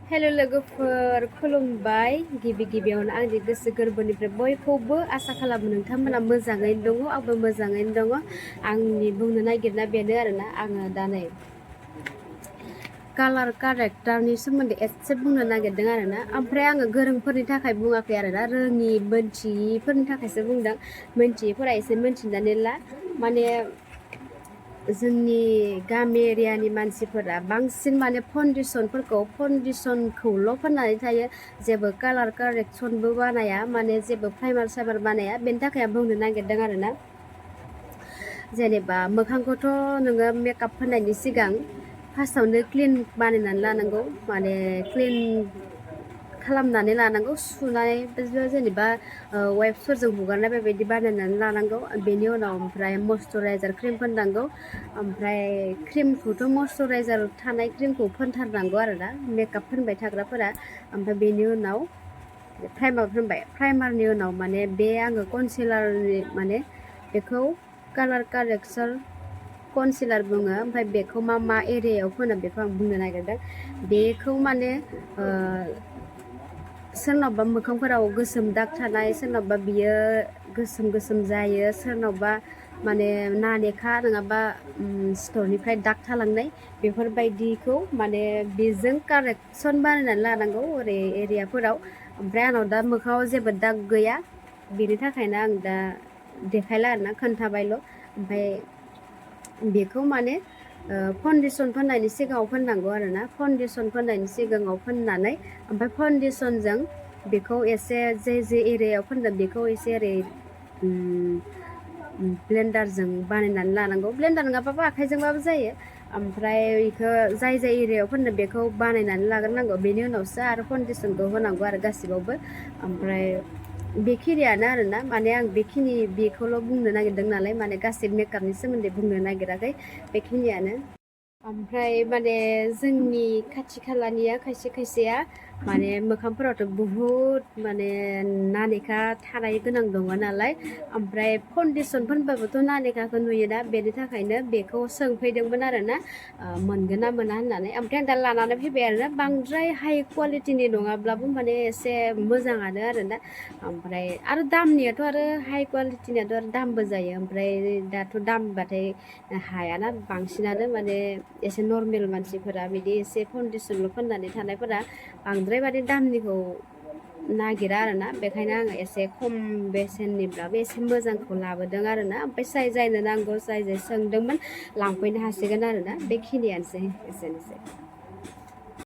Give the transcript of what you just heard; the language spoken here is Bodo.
हेलो लोगोफोर खुलुमबाय गिबि गिबियावनो आंनि गोसो गोरबोनिफ्राय बयखौबो आसा खालामो नोंथांमोना मोजाङैनो दङ आंबो मोजाङैनो दङ आंनि बुंनो नागिरना बेनो आरोना आङो दा नै कालार कारेक्टारनि सोमोन्दै एसे बुंनो नागिरदों आरोना ओमफ्राय आङो गोरोंफोरनि थाखाय बुङाखै आरोना रोङि मोनथियिफोरनि थाखायसो बुंदों मोनथियिफोरा एसे मोनथिनानै ला माने जोंनि गामि एरियानि मानसिफोरा बांसिन माने फाउन्डेसनखौल' फोननानै थायो जेबो कालार कारेक्सनबो बानाया माने जेबो प्राइमार साइमार बानाया बेनि थाखाय आं बुंनो नागिरदों आरोना जेनेबा मोखांखौथ' नोङो मेकआप फोननायनि सिगां फार्स्टआवनो क्लिन बानायनानै लानांगौ माने क्लिन खालामनानै लानांगौ सुनाय जेनेबा वाइप्सफोरजों हुगारनाय बेबायदि बानायनानै लानांगौ बेनि उनाव ओमफ्राय मयस्चराइजार क्रिम फोननांगौ ओमफ्राय क्रिमखौथ' मयस्चराइजार थानाय क्रिमखौ फोनथारनांगौ आरोना मेकआप फोनबाय थाग्राफोरा ओमफ्राय बेनि उनाव प्राइमार फोनबाय प्राइमारनि उनाव माने बे आङो कनसिलारनि माने बेखौ कालार कारेक्सन कनसिलार बुङो ओमफ्राय बेखौ मा एरियायाव फोनो बेखौ आं बुंनो नागिरदों बेखौ माने सोरनावबा मोखांफोराव गोसोम दाग थानाय सोरनावबा बियो गोसोम जायो सोरनावबा माने नानेखा नङाबा सिथरनिफ्राय दाग थालांनाय बेफोरबायदिखौ माने बेजों कारेक्सन बानायनानै लानांगौ ओरै एरियाफोराव ओमफ्राय आंनाव दा मोखाङाव जेबो दाग गैया बेनि थाखायनो आं दा देखायला आरोना खोन्थाबायल' ओमफ्राय बेखौ माने फाउन्डेसन फोननायनि सिगाङाव फोननांगौ आरोना फाउन्डेसन फोननायनि सिगाङाव फोननानै ओमफ्राय फाउन्डेसनजों बेखौ एसे जे एरियायाव फोनदों बेखौ एसे ओरै ब्लेन्डारजों बानायनानै लानांगौ ब्लेन्डार नङाबाबो आखाइजोंबाबो जायो ओमफ्राय बेखौ जाय एरियायाव फोनदों बेखौ बानायनानै लाग्रोनांगौ बेनि उनावसो आरो फाउन्डेसनखौ होनांगौ आरो गासिबावबो ओमफ्राय बेखिनियानो आरोना माने आं बेखौल' बुंनो नागिरदों नालाय माने गासै मेकआपनि सोमोन्दै बुंनो नागिराखै बेखिनियानो ओमफ्राय माने जोंनि खाथि खालानिया खायसेया माने मोखांफोरावथ' बुहुद माने नानेखा थानाय गोनां दङ नालाय ओमफ्राय फाउन्डेसन फोनबाबोथ' नानेखाखौ नुयोना बेनि थाखायनो बेखौ सोंफैदोंमोन आरोना मोनगोन ना मोना होननानै ओमफ्राय आं दा लानानै फैबाय आरोना बांद्राय हाइ क्वालिटिनि नङाब्लाबो माने एसे मोजाङानो आरोना ओमफ्राय आरो दामनियाथ' आरो हाइ क्वालिटिनियाथ' आरो दामबो जायो ओमफ्राय दाथ' दामबाथाय हायाना बांसिनानो माने एसे नर्मेल मानसिफोरा बिदि एसे फाउन्डेसनल' फोननानै थानायफोरा बांद्राय माने दामनिखौ नागिरा आरोना बेखायनो आङो एसे खम बेसेननिब्लाबो एसे मोजांखौ लाबोदों आरोना ओमफ्राय जायनो नांगौ जाय सोंदोंमोन लांफैनो हासिगोन आरोना बेखिनियानोसै एसेनोसै